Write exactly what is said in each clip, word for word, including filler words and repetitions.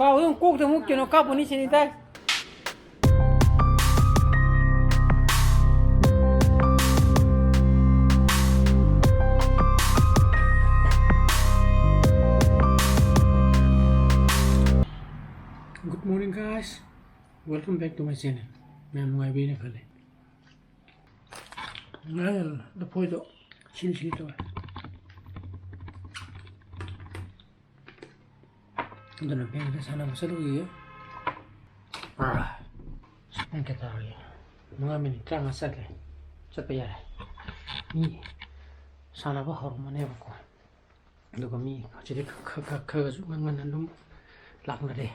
ꯀꯥꯎ ꯑꯗꯨꯝ ꯀꯣꯛꯇ ꯑꯃꯨꯛ ꯀꯩꯅꯣ ꯀꯥꯞꯄꯅꯤ ꯁꯤꯅꯤ ꯇꯥꯏ꯫ Good morning, guys. Welcome back to my channel. ꯃꯌꯥꯝ ꯅꯨꯡꯉꯥꯏꯕꯤꯅ ꯈꯜꯂꯦ꯫ ꯉꯔꯥꯡ ꯂꯐꯣꯏꯗꯣ ꯁꯤꯂꯤ ꯁꯤꯂꯤ ꯇꯧꯋꯦ꯫ ꯑꯗꯨꯅ ꯕꯦꯡꯗ ꯁꯥꯟꯅꯕ ꯆꯠꯂꯨꯈꯤꯒꯦ꯫ ꯑꯥ, ꯄꯨꯡ ꯀꯌꯥ ꯇꯥꯔꯒꯦ? ꯃꯉꯥ ꯃꯤꯅꯤꯠ ꯇꯔꯥꯃꯉꯥ ꯆꯠꯂꯦ꯫ ꯆꯠꯄ ꯌꯥꯔꯦ꯫ ꯃꯤ ꯁꯥꯟꯅꯕ ꯍꯧꯔꯝꯃꯅꯦꯕꯀꯣ꯫ ꯑꯗꯨꯒ ꯃꯤ ꯍꯧꯖꯤꯛꯇꯤ ꯈ-, ꯈ-, ꯈ-, ꯈꯔꯁꯨ ꯉꯟ-, ꯉꯟꯅ ꯑꯗꯨꯝ ꯂꯥꯛꯅꯔꯦ꯫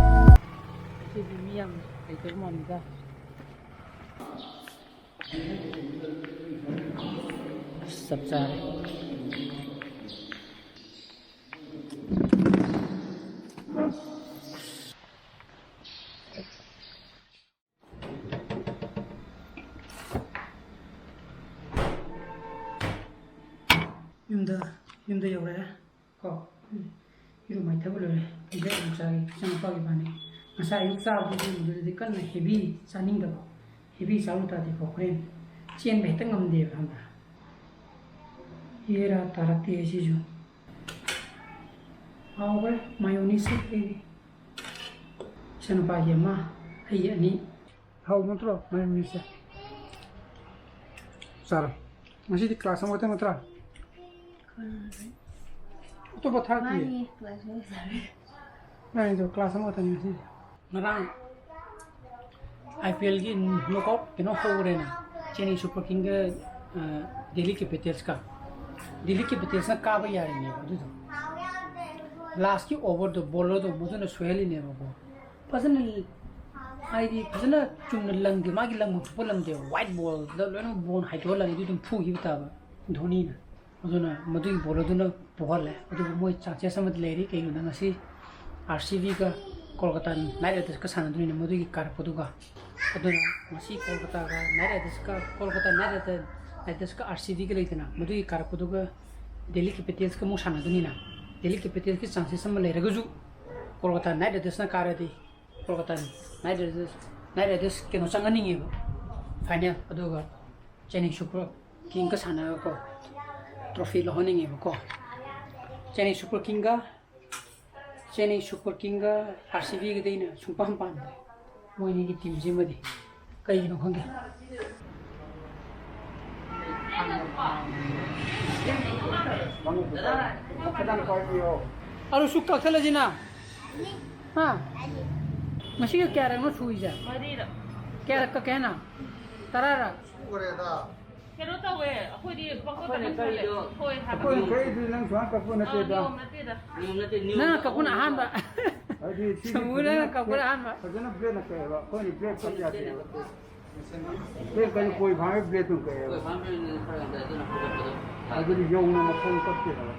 ꯉꯁꯤꯗꯤ ꯃꯤ ꯌꯥꯝ ꯂꯩꯇꯕ ꯃꯥꯜꯂꯤꯗ꯫ ꯆꯞ ꯆꯥꯔꯦ꯫ ꯌꯨꯝꯗ, ꯌꯨꯝꯗ ꯌꯧꯔꯛꯑꯦ꯫ ꯀꯣ, ꯏꯔꯨ ꯃꯥꯏꯊꯕ ꯂꯣꯏꯔꯦ꯫ ꯕ꯭ꯔꯦꯛ ꯑꯃꯨꯛ ꯆꯥꯒꯦ, ꯏꯆꯥꯅꯨꯄꯥꯒꯤ ꯏꯕꯥꯅꯤ꯫ ꯉꯁꯥꯏ ꯑꯌꯨꯛ ꯆꯥꯕꯗꯨꯗꯤ ꯃꯗꯨꯗꯗꯤ ꯀꯟꯅ ꯍꯦꯚꯤ ꯆꯥꯅꯤꯡꯗꯕ꯫ ꯍꯦꯚꯤ ꯆꯥꯔꯨ ꯇꯥꯔꯗꯤꯀꯣ, ꯍꯣꯔꯦꯟ ꯆꯦꯟꯕ ꯍꯦꯛꯇ ꯉꯝꯗꯦꯕ, ꯈꯪꯕ꯭ꯔꯥ? ꯍꯦꯔꯥ ꯇꯥꯔꯛꯇꯦ ꯁꯤꯁꯨ꯫ ꯍꯥꯎꯈ꯭ꯔꯦ, ꯃꯥꯌꯣꯅꯤꯁ ꯍꯦꯛ ꯂꯩꯔꯤ꯫ ꯏꯆꯥꯅꯨꯄꯥꯒꯤ ꯑꯃ, ꯑꯩꯒꯤ ꯑꯅꯤ꯫ ꯍꯥꯎꯕ ꯅꯠꯇ꯭ꯔꯣ ꯃꯥꯌꯣꯅꯤꯁꯁꯦ? ꯆꯥꯔꯣ꯫ ꯉꯁꯤꯗꯤ ꯀ꯭ꯂꯥꯁ ꯑꯃꯈꯛꯇꯪ ꯅꯠꯇ꯭ꯔꯥ? ꯑꯇꯣꯞꯄ ꯊꯥꯔꯛꯇꯤꯌꯦ? ꯃꯥꯅꯤ, ꯀ꯭ꯂꯥꯁ ꯑꯃꯈꯛꯇꯪ꯫ ꯃꯥꯅꯤꯗꯣ, ꯀ꯭ꯂꯥꯁ ꯑꯃꯈꯛꯇꯪꯅꯤ ꯉꯁꯤꯗꯤ꯫ ꯉꯔꯥꯡ IPLꯒꯤ knockout ꯀꯩꯅꯣ ꯍꯧꯈ꯭ꯔꯦꯅ, ꯆꯦꯟꯅꯥꯏ ꯁꯨꯄꯔ ꯀꯤꯡꯒ, ꯑ, ꯗꯦꯜꯂꯤ ꯀꯦꯄꯤꯇꯦꯜꯁꯀ꯫ ꯗꯦꯜꯂꯤ ꯀꯦꯄꯤꯇꯦꯜꯁꯅ ꯀꯥꯕ ꯌꯥꯔꯤꯅꯦꯕ ꯑꯗꯨꯗꯣ꯫ ꯂꯥꯁꯀꯤ ꯑꯣꯚꯔꯗꯣ, ꯕꯣꯂꯔꯗꯣ ꯃꯗꯨꯅ ꯁꯣꯏꯍꯜꯂꯤꯅꯦꯕꯀꯣ꯫ ꯐꯖꯅ, ꯍꯥꯏꯗꯤ, ꯐꯖꯅ ꯆꯨꯝꯅ ꯂꯪꯗꯦ, ꯃꯥꯒꯤ ꯂꯪꯐꯝ ꯊꯣꯛꯄ ꯂꯪꯗꯦꯕ꯫ ꯋꯥꯏꯠ ꯕꯣꯜꯗ ꯂꯣꯏꯅꯃꯛ ꯕꯣꯜ ꯍꯥꯏꯗꯣꯛꯑ ꯂꯪꯉꯗꯤ ꯑꯗꯨꯝ ꯐꯨꯈꯤꯕ ꯇꯥꯕ ꯙꯣꯅꯤꯅ꯫ ꯑꯗꯨꯅ ꯃꯗꯨꯒꯤ ꯕꯣꯂꯔꯗꯨꯅ ꯄꯣꯛꯍꯜꯂꯦ꯫ ꯑꯗꯨꯕꯨ ꯃꯣꯏ ꯆꯥꯟꯁꯦꯁ ꯑꯃꯗꯤ ꯂꯩꯔꯤ꯫ ꯀꯩꯒꯤꯅꯣꯗ ꯉꯁꯤ ꯑꯥꯔ ꯁꯤ ꯕꯤꯒ ꯀꯣꯜꯀꯇꯥ ꯅꯥꯏꯠ ꯔꯥꯏꯗꯔꯁꯀ ꯁꯥꯟꯅꯗꯣꯏꯅꯤꯅ, ꯃꯗꯨꯒꯤ ꯀꯥꯔꯛꯄꯗꯨꯒ꯫ ꯑꯗꯨꯅ ꯉꯁꯤ ꯀꯣꯜꯀꯇꯥꯒ ꯅꯥꯏꯠ ꯔꯥꯏꯗꯔꯁꯀ, ꯀꯣꯜꯀꯇꯥ ꯅꯥꯏꯠ ꯔꯥꯏꯗꯔ, ꯔꯥꯏꯗꯔꯁꯀ ꯑꯥꯔ ꯁꯤ ꯕꯤꯒ ꯂꯩꯗꯅ, ꯃꯗꯨꯒꯤ ꯀꯥꯔꯛꯄꯗꯨꯒ ꯗꯦꯜꯂꯤ ꯀꯦꯄꯤꯇꯦꯜꯁꯀ ꯑꯃꯨꯛ ꯁꯥꯟꯅꯗꯣꯏꯅꯤꯅ, ꯗꯦꯜꯂꯤ ꯀꯦꯄꯤꯇꯦꯜꯁꯀꯤ ꯆꯥꯟꯁꯦꯁ ꯑꯃ ꯂꯩꯔꯒꯁꯨ ꯀꯣꯜꯀꯇꯥ ꯅꯥꯏꯠ ꯔꯥꯏꯗꯔꯁꯅ ꯀꯥꯔꯗꯤ Kolkata Knight Riders, Knight Riders ꯀꯩꯅꯣ ꯆꯪꯍꯟꯅꯤꯡꯉꯦꯕ ꯐꯥꯏꯅꯦꯜ꯫ ꯑꯗꯨꯒ ꯆꯦꯟꯅꯩ ꯁꯨꯄꯔ ꯀꯤꯡꯒ ꯁꯥꯟꯅꯔꯒꯀꯣ ꯇ꯭ꯔꯣꯐꯤ ꯂꯧꯍꯟꯅꯤꯡꯉꯦꯕꯀꯣ꯫ ꯆꯦꯟꯅꯩ ꯁꯨꯄꯔ ꯀꯤꯡꯒ, ꯆꯦꯟꯅꯩ ꯁꯨꯄꯔ ꯀꯤꯡꯒ ꯑꯥꯔ ꯁꯤ ꯕꯤꯒꯗꯤ ꯑꯩꯅ ꯁꯨꯡꯄꯥꯝ ꯄꯥꯝꯗꯦ꯫ ꯃꯣꯏ ꯑꯅꯤꯒꯤ ꯇꯤꯝꯁꯤꯃꯗꯤ ꯀꯩꯒꯤꯅꯣ ꯈꯪꯗꯦ꯫ ꯑꯗꯨ ꯁꯨꯛ ꯀꯛꯊꯠꯂꯁꯤꯅ꯫ ꯍꯥ? ꯉꯁꯤꯒ ꯀꯌꯥꯔꯛꯅꯣ ꯁꯨꯏꯁꯦ? ꯃꯔꯤꯔꯛ꯫ ꯀꯌꯥꯔꯛ ꯀꯛꯀꯦ ꯍꯥꯏꯅ? ꯇꯔꯥꯔꯛ? ꯁꯨꯈ꯭ꯔꯦꯗ꯫ ꯀꯩꯅꯣ ꯇꯧꯋꯦ, ꯑꯩꯈꯣꯏꯗꯤ ꯄꯪꯀꯛꯇ ꯑꯩꯈꯣꯏꯅ ꯀꯛꯊꯠꯂꯦ꯫ ꯀꯛꯏꯗꯣ, ꯍꯣꯏ ꯍꯥꯏꯕ꯫ ꯑꯩꯈꯣꯏꯅ ꯀꯛꯏꯗꯨ ꯅꯪ ꯁꯨꯃꯥꯏꯅ ꯀꯛꯄ ꯑꯥ, ꯅꯠꯇꯦꯗ꯫ ꯅꯤꯌꯣꯝ ꯅꯠꯇꯦꯗ꯫ ꯅꯤꯌꯣꯝ ꯅꯠꯇꯦ, ꯅꯤꯌꯣꯝ ꯅꯪꯅ ꯀꯛꯄꯅ ꯑꯍꯥꯟꯕ꯫ ꯑꯍꯥꯟꯕ꯫ ꯍꯥꯏꯗꯤ ꯁꯤꯗꯤ ꯁꯃꯨꯗ꯭ꯔꯅ ꯐꯖꯅ ꯀꯛꯄꯅ ꯑꯍꯥꯟꯕ꯫ ꯐꯖꯅ ꯕ꯭ꯂꯦꯗꯅ ꯀꯛꯑꯦꯕ꯫ ꯑꯩꯈꯣꯏꯅ ꯕ꯭ꯂꯦꯗ ꯀꯛ ꯌꯥꯗꯦꯕ꯫ ꯕ꯭ꯂꯦꯗ ꯀꯛꯏ ꯀꯣꯏ ꯐꯥꯡꯕ ꯕ꯭ꯂꯦꯗꯇꯨ ꯀꯛꯑꯦꯕ꯫ ꯀꯣꯏ ꯐꯥꯡꯕ ꯕ꯭ꯂꯦꯗꯅ ꯈꯔ ꯌꯥꯝ ꯇꯥꯏ, ꯑꯗꯨꯅ ꯐꯖ ꯐꯖ ꯇꯥꯏ꯫ ꯑꯗꯨꯗꯤ ꯌꯧꯅ ꯃꯈꯣꯡ ꯀꯛꯇꯦ ꯍꯥꯏꯕ꯫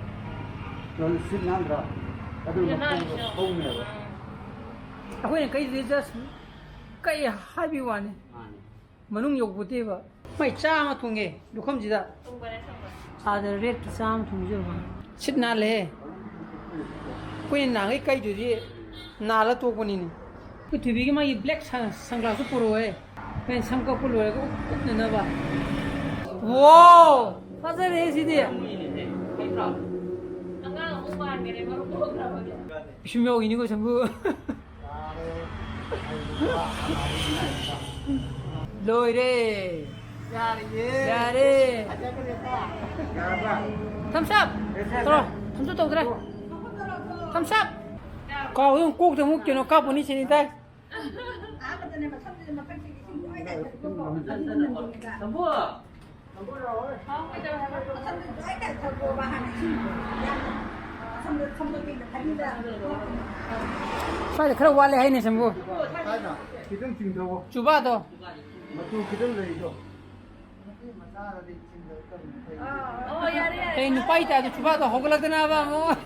ꯌꯧꯅ ꯁꯤꯠ ꯅꯥꯟꯗ꯭ꯔꯥ? ꯑꯗꯨ ꯁꯤꯠ ꯃꯈꯣꯡꯗꯣ ꯅꯥꯟꯗ꯭ꯔꯣ? ꯍꯧꯅꯦꯕ꯫ ꯑꯩꯈꯣꯏꯅ ꯀꯛꯏꯗꯨꯗꯤ just ꯀꯛꯏ ꯍꯥꯏꯕꯒꯤ ꯋꯥꯅꯤ꯫ ꯃꯥꯅꯤ꯫ ꯃꯅꯨꯡ ꯌꯧꯄꯣꯠꯇꯦꯕ꯫ ꯃꯥꯏ ꯆꯥꯝꯃ ꯊꯨꯡꯉꯦ ꯂꯨꯈꯝꯁꯤꯗ꯫ ꯊꯨꯡꯕꯅꯦ, ꯊꯨꯡꯕꯅꯦ꯫ ꯑꯥꯗ ꯔꯦꯠꯀꯤ ꯆꯥꯝꯃ ꯊꯨꯡꯖꯕ꯫ ꯁꯤꯠ ꯅꯥꯜꯂꯦꯍꯦ꯫ ꯑꯩꯈꯣꯏꯅ ꯅꯍꯥꯟꯈꯩ ꯀꯛꯏꯗꯨꯗꯤ ꯅꯥꯜꯂ ꯇꯣꯛꯄꯅꯤꯅꯦ꯫ ꯑꯩꯈꯣꯏ ꯊꯣꯏꯕꯤꯒꯤ ꯃꯥꯒꯤ ꯕ꯭ꯂꯦꯛ ꯁꯟ-, ꯁꯟꯒ꯭ꯂꯥꯁꯁꯨ ꯄꯨꯔꯛꯑꯣꯍꯦ꯫ ꯍꯣꯔꯦꯟ ꯁꯝ ꯀꯛꯄ ꯂꯣꯏꯔꯒ ꯎꯞ-, ꯎꯞꯅꯅꯕ꯫ ꯋꯥꯎ! ꯐꯖꯔꯦꯍꯦ ꯁꯤꯗꯤ꯫ ꯑꯉꯥꯡ ꯑꯃꯨꯛ ꯃꯥꯟꯈꯔꯦ, ꯃꯔꯨꯞ ꯄꯨꯔꯛꯅꯕꯒꯤ꯫ ꯄꯤꯁꯨꯝ ꯌꯥꯎꯈꯤꯅꯤꯀꯣ ꯁꯝꯕꯨ꯫ ꯂꯣꯏꯔꯦ꯫ ꯌꯥꯔꯦ꯫ ꯌꯥꯔꯕ? Thumbs up꯫ ꯇꯧꯔꯣ꯫ Thumbs up ꯇꯧꯗ꯭ꯔꯦ꯫ Thumbs up꯫ ꯀꯥꯎ ꯑꯗꯨꯝ ꯀꯣꯛꯇ ꯑꯃꯨꯛ ꯀꯩꯅꯣ ꯀꯥꯞꯄꯅꯤ ꯁꯤꯅꯤ ꯇꯥꯏ꯫ ꯁꯝꯕꯨ꯫ ꯁ꯭ꯋꯥꯏꯗ ꯈꯔ ꯋꯥꯠꯂꯦ ꯍꯥꯏꯅꯦ ꯁꯝꯕꯨ꯫ ꯈꯤꯇꯪ ꯆꯤꯡꯊꯧꯑꯣ꯫ ꯆꯨꯕꯥꯗꯣ꯫ ꯃꯇꯨ ꯈꯤꯇꯪ ꯂꯩꯗꯣ꯫ ꯃꯇꯨ ꯃꯆꯥꯗꯗꯤ ꯆꯤꯡꯊꯧ꯫ ꯑꯣ, ꯌꯥꯔꯦ, ꯌꯥꯔꯦ꯫ ꯑꯩ ꯅꯨꯄꯥꯒꯤ ꯇꯥꯏꯞꯇ ꯆꯨꯕꯥꯗꯣ ꯍꯧꯒꯠꯂꯛꯇꯅꯕ ꯑꯃꯨꯛ꯫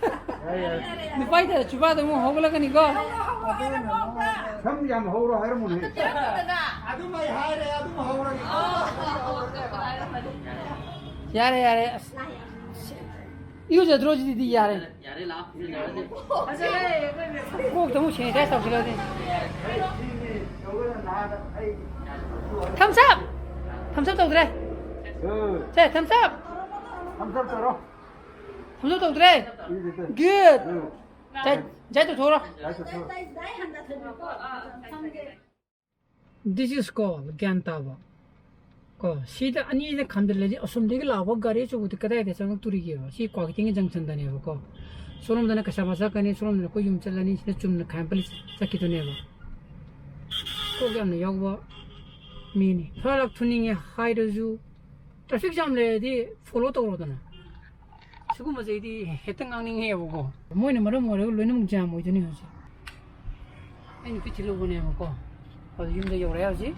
ꯌꯥꯔꯦ, ꯌꯥꯔꯦ꯫ ꯅꯨꯄꯥꯒꯤ ꯇꯥꯏꯞꯇ ꯆꯨꯕꯥꯗꯣ ꯑꯃꯨꯛ ꯍꯧꯒꯠꯂꯛꯀꯅꯤꯀꯣ꯫ ꯁꯝ ꯌꯥꯝ ꯍꯧꯔꯣ ꯍꯥꯏꯔꯝꯃꯨꯅꯦ꯫ ꯑꯗꯨꯝ ꯑꯩ ꯍꯥꯏꯔꯦ, ꯑꯗꯨꯝ ꯍꯧꯔꯒꯦ꯫ ꯌꯥꯔꯦ, ꯌꯥꯔꯦ꯫ ꯑꯁ, ꯏꯔꯨꯖꯗ꯭ꯔꯣ ꯁꯤꯗꯤ? ꯌꯥꯔꯦ꯫ ꯌꯥꯔꯦ, ꯂꯥꯛꯑꯣ, ꯏꯔꯨꯖꯔꯁꯦ꯫ ꯀꯣꯛꯇ ꯑꯃꯨꯛ sanitize ꯇꯧꯁꯤꯜꯂꯗꯤ꯫ Thumbs up! Thumbs up ꯇꯧꯗ꯭ꯔꯦ꯫ ꯎꯝ꯫ ꯁꯦ, thumbs up! Thumbs up ꯇꯧꯔꯣ꯫ Thumbs up ꯇꯧꯗ꯭ꯔꯦ꯫ ꯏꯔꯨꯖꯗꯦ꯫ Good! Um. Jai, Jai ꯇꯧꯊꯣꯛꯎꯔꯣ꯫ Jai ꯇꯧꯊꯣꯛꯎꯔꯣ꯫ This is called ꯒ꯭ꯌꯥꯟ ꯇꯥꯕ꯫ ꯀꯣ, ꯁꯤꯗ ꯑꯅꯤꯁꯤꯅ ꯈꯟꯖꯤꯜꯂꯗꯤ ꯑꯁꯣꯝꯗꯒꯤ ꯂꯥꯛꯄ ꯒꯥꯔꯤ ꯑꯆꯧꯕꯗꯤ ꯀꯗꯥꯏꯗ ꯆꯪꯉꯛꯇꯣꯔꯤꯒꯦꯕ? ꯁꯤ ꯀ꯭ꯋꯥꯀꯩꯊꯦꯜꯒꯤ junctionꯗꯅꯦꯕꯀꯣ꯫ ꯁꯣꯝꯗꯅ ꯀꯩꯁꯥꯝꯄꯥꯠ ꯆꯠꯀꯅꯤ, ꯁꯣꯝꯗꯅ ꯑꯩꯈꯣꯏ ꯌꯨꯝ ꯆꯠꯂꯅꯤ, ꯁꯤꯗ ꯆꯨꯝꯅ ꯈꯥꯏꯝꯄꯜꯂꯤ ꯆꯠꯈꯤꯗꯣꯏꯅꯦꯕ꯫ ꯀꯣꯛ ꯌꯥꯝꯅ ꯌꯥꯎꯕ ꯃꯤꯅꯤ꯫ ꯈꯔ ꯂꯥꯛ ꯊꯨꯅꯤꯡꯉꯦ ꯍꯥꯏꯔꯁꯨ traffic jam ꯂꯩꯔꯗꯤ follow ꯇꯧꯔꯣꯗꯅ꯫ ꯁꯤꯒꯨꯝꯕꯁꯦ ꯑꯩꯗꯤ ꯍꯦꯛꯇ ꯉꯥꯡꯅꯤꯡꯉꯦꯕꯀꯣ꯫ ꯃꯣꯏꯅ ꯃꯔꯝ ꯑꯣꯏꯔꯒ ꯂꯣꯏꯅꯃꯛ jam ꯑꯣꯏꯗꯣꯏꯅꯤ ꯍꯧꯖꯤꯛ꯫ ꯑꯩ ꯅꯨꯄꯤ ꯊꯤꯜꯂꯨꯕꯅꯦꯕꯀꯣ꯫ ꯑꯗꯨ ꯌꯨꯝꯗ ꯌꯧꯔꯦ ꯍꯧꯖꯤꯛ꯫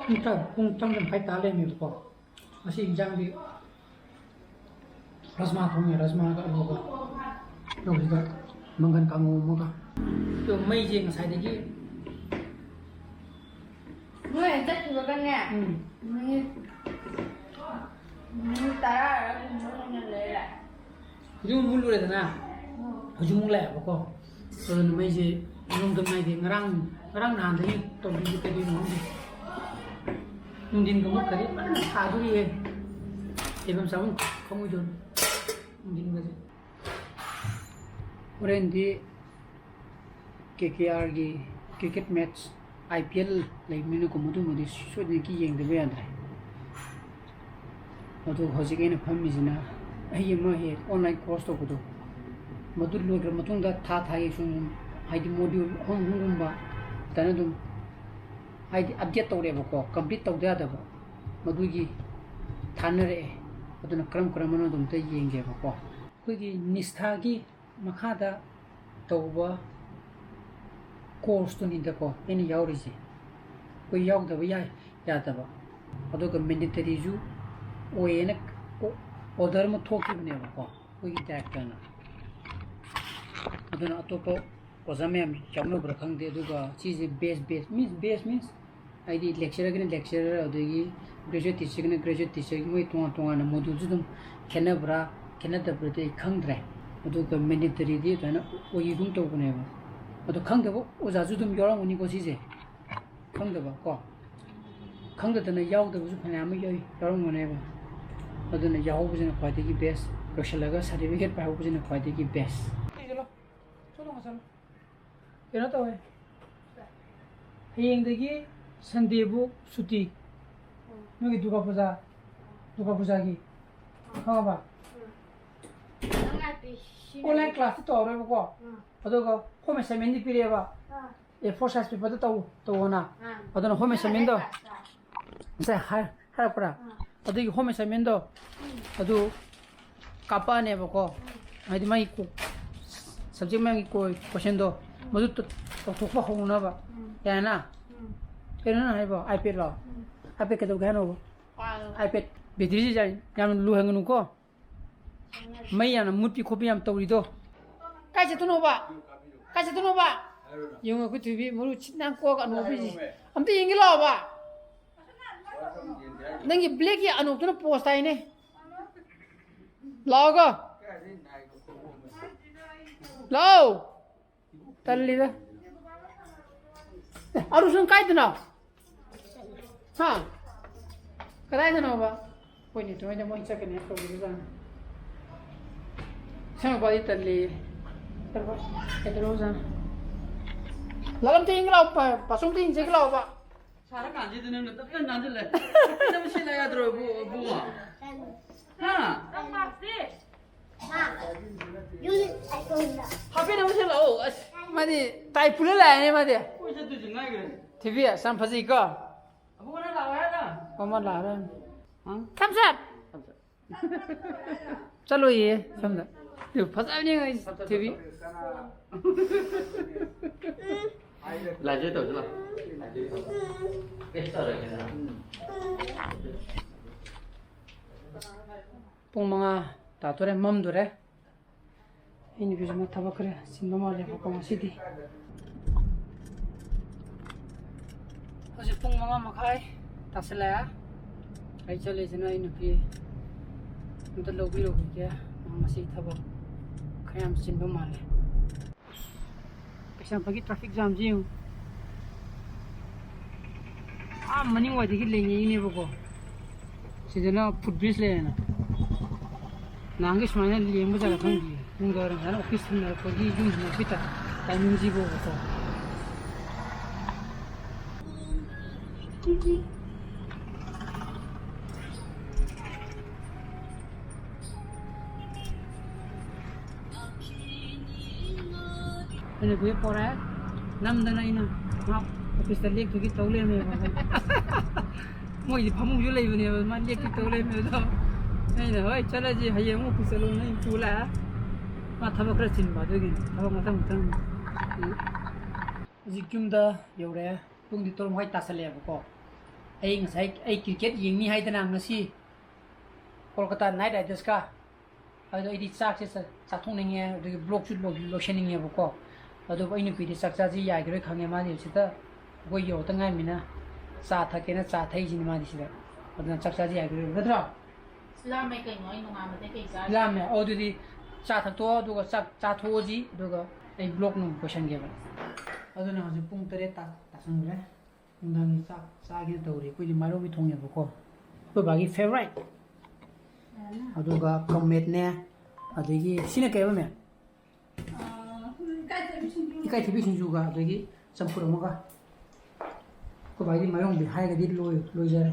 ꯄꯨꯡ ꯇꯔꯥ, ꯄꯨꯡ ꯇꯔꯥꯃꯥꯊꯣꯏ ꯃꯈꯥꯏ ꯇꯥ ꯂꯩꯔꯝꯃꯦꯕꯀꯣ꯫ ꯉꯁꯤ ꯏꯟꯖꯥꯡꯗꯤ ꯔꯥꯖꯃꯥ ꯊꯣꯡꯉꯦ, ꯔꯥꯖꯃꯥꯒ ꯑꯂꯨꯒ꯫ ꯇꯧꯁꯤꯗ ꯃꯪꯒꯟ ꯀꯥꯡꯉꯧ ꯑꯃꯒ꯫ ꯑꯗꯣ ꯃꯩꯁꯦ ꯉꯁꯥꯏꯗꯒꯤ ꯅꯣꯏ ꯆꯠꯈꯤꯕꯒꯅꯦ, ꯎꯝ꯫ ꯃꯤꯅꯤꯠ, ꯃꯤꯅꯤꯠ ꯇꯔꯥꯔ ꯀꯨꯟꯔ ꯍꯦꯟꯅ ꯂꯩꯔꯦ꯫ ꯍꯧꯖꯤꯛ ꯑꯃꯨꯛ ꯃꯨꯠꯂꯨꯔꯦꯗꯅ, ꯎꯝ꯫ ꯍꯧꯖꯤꯛ ꯑꯃꯨꯛ ꯂꯥꯛꯑꯦꯕꯀꯣ꯫ ꯑꯗꯨꯅ ꯃꯩꯁꯦ ꯅꯣꯡꯗꯝ ꯅꯥꯏꯗꯦ꯫ ꯉꯔꯥꯡ, ꯉꯔꯥꯡ ꯅꯍꯥꯟꯗꯒꯤ ꯇꯧꯔꯤꯁꯦ ꯀꯩꯗꯧꯔꯤꯅꯣ ꯈꯪꯗꯦ꯫ ꯅꯨꯡꯊꯤꯟꯒ ꯃꯨꯠꯈ꯭ꯔꯗꯤ ꯐꯖꯅ ꯁꯥꯗꯣꯔꯤꯍꯦ꯫ ꯂꯩꯐꯝ ꯆꯥꯐꯝ ꯈꯪꯉꯣꯏꯗꯧꯔꯤ ꯅꯨꯡꯊꯤꯟꯒꯁꯦ꯫ ꯍꯣꯔꯦꯟꯗꯤ ꯀꯦ ꯀꯦ ꯑꯥꯔꯒꯤ cricket match, I P L ꯂꯩꯕꯅꯤꯅꯀꯣ, ꯃꯗꯨꯃꯗꯤ ꯁꯣꯏꯗꯅꯀꯤ ꯌꯦꯡꯗꯕ ꯌꯥꯗ꯭ꯔꯦ꯫ ꯑꯗꯨ ꯍꯧꯖꯤꯛ ꯑꯩꯅ ꯐꯝꯃꯤꯁꯤꯅ ꯑꯩꯒꯤ ꯑꯃ ꯍꯦꯛ online course ꯇꯧꯕꯗꯣ, ꯃꯗꯨ ꯂꯣꯏꯈ꯭ꯔ ꯃꯇꯨꯡꯗ ꯊꯥ ꯊꯥꯒꯤ ꯁꯨꯝ, ꯍꯥꯏꯗꯤ module ꯑꯍꯨꯝ ꯑꯍꯨꯝꯒꯨꯝꯕ ꯐꯖꯅ ꯑꯗꯨꯝ, ꯍꯥꯏꯗꯤ update ꯇꯧꯔꯦꯕꯀꯣ, complete ꯇꯧꯗ ꯌꯥꯗꯕ, ꯃꯗꯨꯒꯤ ꯊꯥꯅꯔꯛꯑꯦ꯫ ꯑꯗꯨꯅ ꯀꯔꯝ ꯀꯔꯝꯕꯅꯣ ꯑꯗꯨꯝꯇ ꯌꯦꯡꯒꯦꯕꯀꯣ꯫ ꯑꯩꯈꯣꯏꯒꯤ ꯅꯤꯁꯊꯥꯒꯤ ꯃꯈꯥꯗ ꯇꯧꯕ course ꯇꯨꯅꯤꯗꯀꯣ ꯑꯩꯅ ꯌꯥꯎꯔꯤꯁꯦ꯫ ꯑꯩꯈꯣꯏ ꯌꯥꯎꯗꯕ ꯌꯥꯏ, ꯌꯥꯗꯕ꯫ ꯑꯗꯨꯒ mandatory ꯁꯨ ꯑꯣꯏꯌꯦꯅ order ꯑꯃ ꯊꯣꯛꯈꯤꯕꯅꯦꯕꯀꯣ, ꯑꯩꯈꯣꯏꯒꯤ ꯗꯥꯏꯔꯦꯛꯇꯔꯅ꯫ ꯑꯗꯨꯅ ꯑꯇꯣꯞꯄ ꯑꯣꯖꯥ ꯃꯌꯥꯝ ꯌꯥꯎꯅꯕ꯭ꯔꯥ ꯈꯪꯗꯦ꯫ ꯑꯗꯨꯒ ꯁꯤꯁꯦ batch batch means, batch means ꯍꯥꯏꯗꯤ lecturerꯒꯤꯅ lecturer, ꯑꯗꯒꯤ graduate teacherꯒꯤꯅ graduate teacherꯒꯤ, ꯃꯣꯏ ꯇꯣꯉꯥꯟ ꯇꯣꯉꯥꯟꯅ moduleꯁꯨ ꯑꯗꯨꯝ ꯈꯦꯠꯅꯕ꯭ꯔꯥ ꯈꯦꯠꯅꯗꯕ꯭ꯔꯗꯤ ꯑꯩ ꯈꯪꯗ꯭ꯔꯦ꯫ ꯑꯗꯨꯒ mandatoryꯗꯤ ꯑꯗꯨꯃꯥꯏꯅ ꯑꯣꯏꯒꯨꯝ ꯇꯧꯕꯅꯦꯕ꯫ ꯑꯗꯣ ꯈꯪꯗꯕ ꯑꯣꯖꯥꯁꯨ ꯑꯗꯨꯝ ꯌꯥꯎꯔꯝꯒꯅꯤꯀꯣ ꯁꯤꯁꯦ꯫ ꯈꯪꯗꯕ ꯀꯣ, ꯈꯪꯗꯗꯅ ꯌꯥꯎꯗꯕꯁꯨ ꯐꯅꯌꯥꯝ ꯑꯃ ꯌꯥꯎ- ꯌꯥꯎꯔꯝꯒꯅꯦꯕ꯫ ꯑꯗꯨꯅ ꯌꯥꯎꯍꯧꯕꯁꯤꯅ ꯈ꯭ꯋꯥꯏꯗꯒꯤ best, ꯂꯣꯏꯁꯤꯜꯂꯒ certificate ꯄꯥꯏꯍꯧꯕꯁꯤꯅ ꯈ꯭ꯋꯥꯏꯗꯒꯤ best꯫ ꯆꯠꯂꯣ, ꯆꯠꯂꯣ, ꯆꯠꯂꯣ꯫ ꯀꯩꯅꯣ ꯇꯧꯋꯦ, ꯍꯌꯦꯡꯗꯒꯤ Sundayꯕꯨ ꯁꯨꯇꯤ꯫ ꯅꯣꯏꯒꯤ ꯗꯨꯔꯒꯥ ꯄꯨꯖꯥ, ꯗꯨꯔꯒꯥ ꯄꯨꯖꯥꯒꯤ, ꯈꯪꯉꯕ? Online classꯇꯤ ꯇꯧꯔꯔꯣꯏꯕꯀꯣ꯫ ꯑꯗꯨꯒ home assignmentꯗꯤ ꯄꯤꯔꯛꯑꯦꯕ꯫ A four size paperꯗ ꯇꯧ, ꯇꯧꯑꯣꯅ꯫ ꯑꯗꯨꯅ home assignmentꯗꯣ ꯉꯁꯥꯏ ꯍꯥꯏ-, ꯍꯥꯏꯔꯛꯄ꯭ꯔꯥ? ꯑꯗꯨꯒꯤ home assignmentꯗꯣ ꯑꯗꯨ ꯀꯥꯞꯄꯛꯑꯅꯦꯕꯀꯣ꯫ ꯍꯥꯏꯗꯤ ꯃꯥꯒꯤ ꯀꯣ-, subject ꯃꯌꯥꯝꯒꯤ ꯀꯣ-, questionꯗꯣ ꯃꯗꯨ ꯇ-, ꯇꯧꯊꯣꯛꯄ ꯍꯧꯅꯕ꯫ ꯌꯥꯔꯦꯅ? ꯀꯩꯅꯣ ꯅꯪ ꯍꯥꯏꯕꯣ? iPadꯂꯣ? iPad ꯀꯩꯗꯧꯒꯦ ꯍꯥꯏꯅꯣꯕ? iPad batteryꯁꯤ ꯌꯥꯝ, ꯌꯥꯝ ꯂꯨꯍꯟꯒꯅꯨꯀꯣ꯫ ꯃꯩ ꯌꯥꯝꯅ ꯃꯨꯠꯄꯤ ꯈꯣꯠꯄꯤ ꯌꯥꯝ ꯇꯧꯔꯤꯗꯣ꯫ ꯀꯥꯏ ꯆꯠꯇꯣꯏꯅꯣꯕ? ꯀꯥꯏ ꯆꯠꯇꯣꯏꯅꯣꯕ? ꯌꯦꯡꯉꯣ, ꯑꯩꯈꯣꯏ ꯊꯣꯏꯕꯤ ꯃꯔꯨ ꯁꯤꯠ ꯅꯥꯟ ꯀꯣꯛ ꯑꯅꯣꯛꯄꯤꯁꯤ꯫ ꯑꯝꯇ ꯌꯦꯡꯒꯦ ꯂꯥꯛꯑꯣꯕ꯫ ꯅꯪꯒꯤ blackꯀꯤ ꯑꯅꯣꯛꯇꯨꯅ pose ꯇꯥꯏꯅꯦ꯫ ꯂꯥꯛꯑꯣꯒꯣ꯫ ꯂꯥꯛꯑꯣ꯫ ꯇꯜꯂꯤꯗ꯫ ꯑꯦ, ꯑꯔꯨꯁꯟ ꯀꯥꯏꯗꯅꯣ? ꯍꯥ? ꯀꯗꯥꯏꯗꯅꯣꯕ? ꯍꯣꯏꯅꯦ, ꯊꯣꯏꯅ ꯃꯣꯏ ꯆꯠꯀꯅꯤ ꯇꯧꯔꯤꯕꯖꯥꯠꯅꯤ꯫ ꯁꯦꯝꯃꯛꯄꯗꯤ ꯇꯜꯂꯤ꯫ ꯀꯩꯗꯧꯔꯕꯖꯥꯠꯅꯣ? ꯂꯥꯛ ꯑꯝꯇ ꯌꯦꯡꯒꯦ ꯂꯥꯛꯑꯣ, ꯄꯥ-, ꯄꯥꯁꯣꯝꯇ ꯌꯦꯡꯖꯒꯦ ꯂꯥꯛꯑꯣꯕ꯫ ꯁꯥꯔꯀꯥꯟꯁꯤꯗ ꯅꯪꯅ ꯇꯞ ꯇꯞꯅ ꯅꯥꯟꯁꯤꯜꯂꯦ꯫ ꯇꯞ ꯇꯞꯅ ꯁꯤꯜꯂ ꯌꯥꯗ꯭ꯔꯣ, ꯏꯕꯨ-, ꯏꯕꯨꯡꯉꯣ? ꯍꯥ? ꯅꯪ ꯃꯥꯛꯁꯤ? ꯍꯥꯄꯦꯟ ꯑꯃ ꯁꯦꯠꯂꯛꯑꯣ, ꯑꯁ꯫ ꯃꯥꯗꯤ tie ꯄꯨꯜꯂ ꯂꯥꯛꯑꯦꯅꯦ, ꯃꯥꯗꯤ꯫ ꯀꯣꯏ ꯆꯠꯇꯣꯏꯁꯦ ꯉꯥꯏꯈ꯭ꯔꯦ꯫ ꯊꯣꯏꯕꯤ, ꯑꯁ ꯌꯥꯝ ꯐꯖꯩꯀꯣ꯫ ꯑꯕꯨꯡꯉꯣ, ꯅꯪ ꯂꯥꯛꯑꯣ ꯍꯥꯏꯔꯣ? ꯃꯃꯥ ꯂꯥꯛꯑꯔꯣꯏ꯫ ꯍꯪ? Thumbs up! ꯆꯠꯂꯣꯏꯌꯦ, ꯁꯣꯝꯗ꯫ ꯑꯗꯨ ꯐꯖꯕꯅꯦ, ꯊꯣꯏꯕꯤ꯫ ꯂꯥꯏꯖꯦ ꯇꯧꯁꯤ ꯂꯥꯎ꯫ ꯑꯦ, ꯇꯧꯔꯒꯦ꯫ ꯄꯨꯡ ꯃꯉꯥ ꯇꯥꯗꯣꯔꯦ, ꯃꯝꯗꯣꯔꯦ꯫ ꯑꯩ ꯅꯨꯄꯤꯁꯨ ꯃꯥ ꯊꯕꯛ ꯈꯔ ꯆꯤꯟꯕ ꯃꯥꯜꯂꯦꯕꯀꯣ ꯉꯁꯤꯗꯤ꯫ ꯍꯧꯖꯤꯛ ꯄꯨꯡ ꯃꯉꯥ ꯃꯈꯥꯏ ꯇꯥꯁꯜꯂꯛꯑꯦ꯫ ꯑꯩ ꯆꯠꯂꯤꯁꯤꯅ ꯑꯩ ꯅꯨꯄꯤ ꯑꯝꯇ ꯂꯧꯕꯤꯔꯨꯈꯤꯒꯦ꯫ ꯃꯥ ꯉꯁꯤ ꯊꯕꯛ ꯈꯔ ꯌꯥꯝ ꯆꯤꯟꯕ ꯃꯥꯜꯂꯦ꯫ ꯀꯩꯁꯥꯝꯄꯥꯠꯀꯤ traffic jamꯁꯤ ꯌꯦꯡꯉꯨ꯫ ꯑꯥ ꯃꯅꯤꯡꯋꯥꯏꯗꯒꯤ ꯂꯦꯡꯉꯛꯏꯅꯦꯕꯀꯣ꯫ ꯁꯤꯗꯅ foot bridge ꯂꯩꯔꯦꯅ꯫ ꯅꯍꯥꯟꯒꯩ ꯁꯨꯃꯥꯏꯅ ꯂꯦꯡꯕ ꯖꯥꯒ ꯈꯪꯗꯦ꯫ ꯅꯨꯡꯗꯥꯡꯋꯥꯏꯔꯝ ꯁꯨꯃꯥꯏꯅ office ꯍꯟꯅꯔꯛꯄꯒꯤ, ꯌꯨꯝ ꯍꯟꯅꯔꯛꯄꯒꯤ ꯇꯥꯏꯃꯤꯡꯁꯤꯕꯣꯕꯀꯣ꯫ ꯑꯩꯅ ꯒꯨꯍꯦ ꯄꯣꯔꯛꯑꯦ꯫ ꯅꯝꯗꯅ ꯑꯩꯅ ꯃꯥ officeꯇ ꯂꯦꯛꯇꯨꯒꯤ ꯇꯧ ꯂꯩꯔꯝꯃꯦꯕ꯫ ꯃꯣꯏꯗꯤ ꯐꯃꯨꯡꯁꯨ ꯂꯩꯕꯅꯦꯕ, ꯃꯥ ꯂꯦꯛꯇꯨꯒꯤ ꯇꯧ ꯂꯩꯔꯝꯃꯦꯕꯗꯣ꯫ ꯑꯩꯅ, "ꯍꯣꯏ, ꯆꯠꯂꯁꯤ, ꯍꯌꯦꯡ ꯑꯃꯨꯛ office ꯆꯠꯂꯣꯅ" ꯑꯩꯅ ꯄꯨ ꯂꯥꯛꯑꯦ꯫ ꯃꯥ ꯊꯕꯛ ꯈꯔ ꯆꯤꯟꯕ ꯑꯗꯨꯒꯤꯅꯤ, ꯊꯕꯛ ꯃꯊꯪ ꯃꯊꯪ꯫ ꯍꯧꯖꯤꯛ ꯌꯨꯝꯗ ꯌꯧꯔꯛꯑꯦ꯫ ꯄꯨꯡꯗꯤ ꯇꯔꯨꯛ ꯃꯈꯥꯏ ꯇꯥꯁꯜꯂꯛꯑꯦꯕꯀꯣ꯫ ꯑꯩ ꯉꯁꯥꯏ ꯑꯩ cricket ꯌꯦꯡꯅꯤ ꯍꯥꯏꯗꯅ ꯉꯁꯤ ꯀꯣꯜꯀꯇꯥ Knight Ridersꯀ ꯑꯗꯣ ꯑꯩꯗꯤ ꯆꯥꯛꯁꯦ ꯆꯥ-, ꯆꯥꯊꯣꯛꯅꯤꯡꯉꯦ, ꯑꯗꯨꯒꯤ vlogꯁꯨ ꯂꯣꯏ-, ꯂꯣꯏꯁꯤꯟꯅꯤꯡꯉꯦꯕꯀꯣ꯫ ꯑꯗꯨꯕꯨ ꯑꯩ ꯅꯨꯄꯤꯗꯤ ꯆꯥꯛ ꯆꯥꯁꯤ ꯌꯥꯏꯈꯤꯔꯣꯏ ꯈꯪꯉꯦ, ꯃꯥꯗꯤ ꯁꯤꯗ ꯑꯩꯈꯣꯏ ꯌꯧꯔꯛꯇ ꯉꯥꯏꯃꯤꯅ ꯆꯥ ꯊꯛꯀꯦꯅ ꯆꯥ ꯊꯛꯏꯁꯤꯅꯤ ꯃꯥꯗꯤ ꯁꯤꯗ꯫ ꯑꯗꯨꯅ ꯆꯥꯛ ꯆꯥꯁꯤ ꯌꯥꯏꯈꯤꯔꯣꯏ ꯅꯠꯇ꯭ꯔꯣ? ꯂꯥꯝꯃꯦ ꯀꯩꯅꯣ, ꯑꯩ ꯅꯣꯡꯉꯥꯟꯕꯗꯩ ꯀꯩ ꯆꯥꯔꯤ? ꯂꯥꯝꯃꯦ꯫ ꯑꯣ, ꯑꯗꯨꯗꯤ ꯆꯥ ꯊꯛꯇꯣꯛꯑꯣ, ꯑꯗꯨꯒ ꯆꯥꯛ ꯆꯥꯊꯣꯛꯑꯁꯤ, ꯑꯗꯨꯒ ꯑꯩ vlog ꯅꯨꯡ ꯂꯣꯏꯁꯤꯟꯒꯦꯕ꯫ ꯑꯗꯨꯅ ꯍꯧꯖꯤꯛ ꯄꯨꯡ ꯇꯔꯦꯠ ꯇꯥ-, ꯇꯥꯁꯟꯈ꯭ꯔꯦ꯫ ꯅꯨꯡꯗꯥꯡꯒꯤ ꯆꯥꯛ ꯆꯥꯒꯦꯅ ꯇꯧꯔꯤ꯫ ꯑꯩꯈꯣꯏꯗꯤ ꯃꯥꯏꯔꯧꯕꯤ ꯊꯣꯡꯉꯦꯕꯀꯣ, ꯑꯩꯈꯣꯏ ꯕꯥꯒꯤ favourite꯫ ꯑꯗꯨꯒ ꯀꯪꯃꯦꯠꯅꯦ, ꯑꯗꯒꯤ ꯁꯤꯅ ꯀꯩ ꯍꯥꯏꯕ, ꯃꯦꯝ? ꯏꯀꯥꯏꯊꯕꯤ ꯁꯤꯡꯖꯨꯒ ꯑꯗꯒꯤ ꯆꯝꯐꯨꯠ ꯑꯃꯒ꯫ ꯑꯩꯈꯣꯏ ꯕꯥꯒꯤ ꯃꯥꯏꯔꯧꯕꯤ ꯍꯥꯏꯔꯒꯗꯤ ꯂꯣꯏ-, ꯂꯣꯏꯖꯔꯦ꯫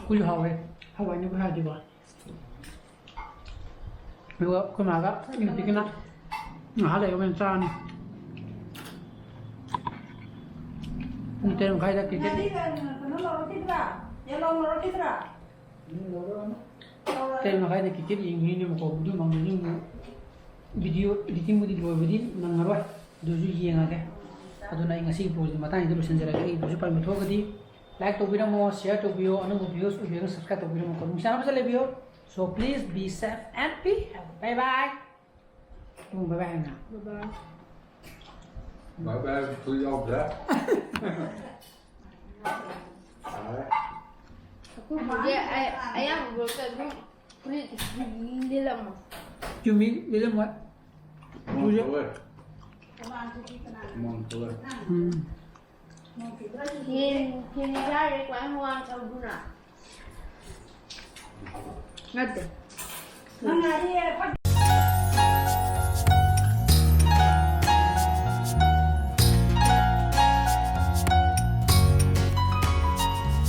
ꯀꯨꯏ ꯍꯥꯎꯋꯦ꯫ ꯍꯋꯥꯏꯅꯦ ꯀꯨꯏ ꯍꯥꯏꯗꯤꯀꯣ꯫ ꯑꯗꯨꯒ ꯑꯩꯈꯣꯏ ꯃꯥꯒ ꯑꯩ ꯅꯨꯄꯤꯒꯅ ꯉꯥꯏꯍꯥꯛ ꯂꯩꯔꯒ ꯑꯣꯏꯅ ꯆꯥꯔꯅꯤ꯫ ꯄꯨꯡ ꯇꯔꯦꯠ ꯃꯈꯥꯏꯗ cricket꯫ ꯉꯥꯔꯤꯒ ꯀꯩꯅꯣ ꯂꯧꯔꯛꯈꯤꯗ꯭ꯔꯥ? ꯌꯦꯂꯣꯡ ꯂꯧꯔꯛꯈꯤꯗ꯭ꯔꯥ? ꯇꯔꯦꯠ ꯃꯈꯥꯏꯗ cricket ꯌꯦꯡꯗꯣꯏꯅꯦꯕꯀꯣ, ꯑꯗꯨ ꯃꯃꯥꯡꯗꯁꯨ ꯑꯃꯨꯛ video editingꯕꯨꯗꯤ ꯂꯣꯏꯕꯗꯤ ꯅꯪꯉꯔꯣꯏ, ꯑꯗꯨꯁꯨ ꯌꯦꯡꯉꯒꯦ꯫ ꯑꯗꯨꯅ ꯑꯩ ꯉꯁꯤꯒꯤ vlogꯁꯦ ꯃꯇꯥꯡꯁꯤꯗ ꯂꯣꯏꯁꯤꯟꯖꯔꯒꯦ꯫ ꯑꯩ ꯀꯩꯁꯨ ꯄꯥꯏꯕ ꯊꯣꯛꯑꯒꯗꯤ Like ꯇꯧꯕꯤꯔꯝꯃꯣ, share ꯇꯧꯕꯤꯌꯣ, ꯑꯅꯧꯕ videos ꯑꯣꯏꯕꯤꯔꯒ subscribe ꯇꯧꯕꯤꯔꯝꯃꯣꯀꯣ꯫ ꯅꯨꯡꯁꯤꯅꯕꯁꯦ ꯂꯩꯕꯤꯌꯣ꯫ So please be safe and be healthy. Bye bye. Um, bye bye ꯍꯥꯏꯅ꯫ Bye bye. Bye bye ꯐꯨꯔꯤꯠ ꯌꯥꯎꯗ꯭ꯔꯦ꯫ ꯌꯥꯔꯦ꯫ ꯑꯩꯈꯣꯏ ꯄꯨꯒꯤ ꯑꯌꯥꯝꯕ ꯕ꯭ꯂꯣꯛꯇ ꯑꯗꯨꯝ ꯐꯨꯔꯤꯠ ꯂꯤꯠꯂꯝꯃꯣ꯫ ꯆꯨꯝꯃꯤ, ꯂꯤꯠꯂꯝꯃꯣꯏ꯫ ꯍꯨꯃꯥꯡ ꯁꯧꯋꯦ꯫ ꯍꯨꯃꯥꯡ ꯁꯧꯋꯦ꯫ ꯎꯝ꯫ ꯐꯦꯟ, ꯐꯦꯟ ꯊꯥꯔꯦ ꯀꯃꯥꯏ ꯍꯨꯃꯥꯡ ꯁꯧꯗꯨꯅ? ꯅꯠꯇꯦ꯫ ꯅꯪ ꯉꯥꯔꯤ ꯐꯠ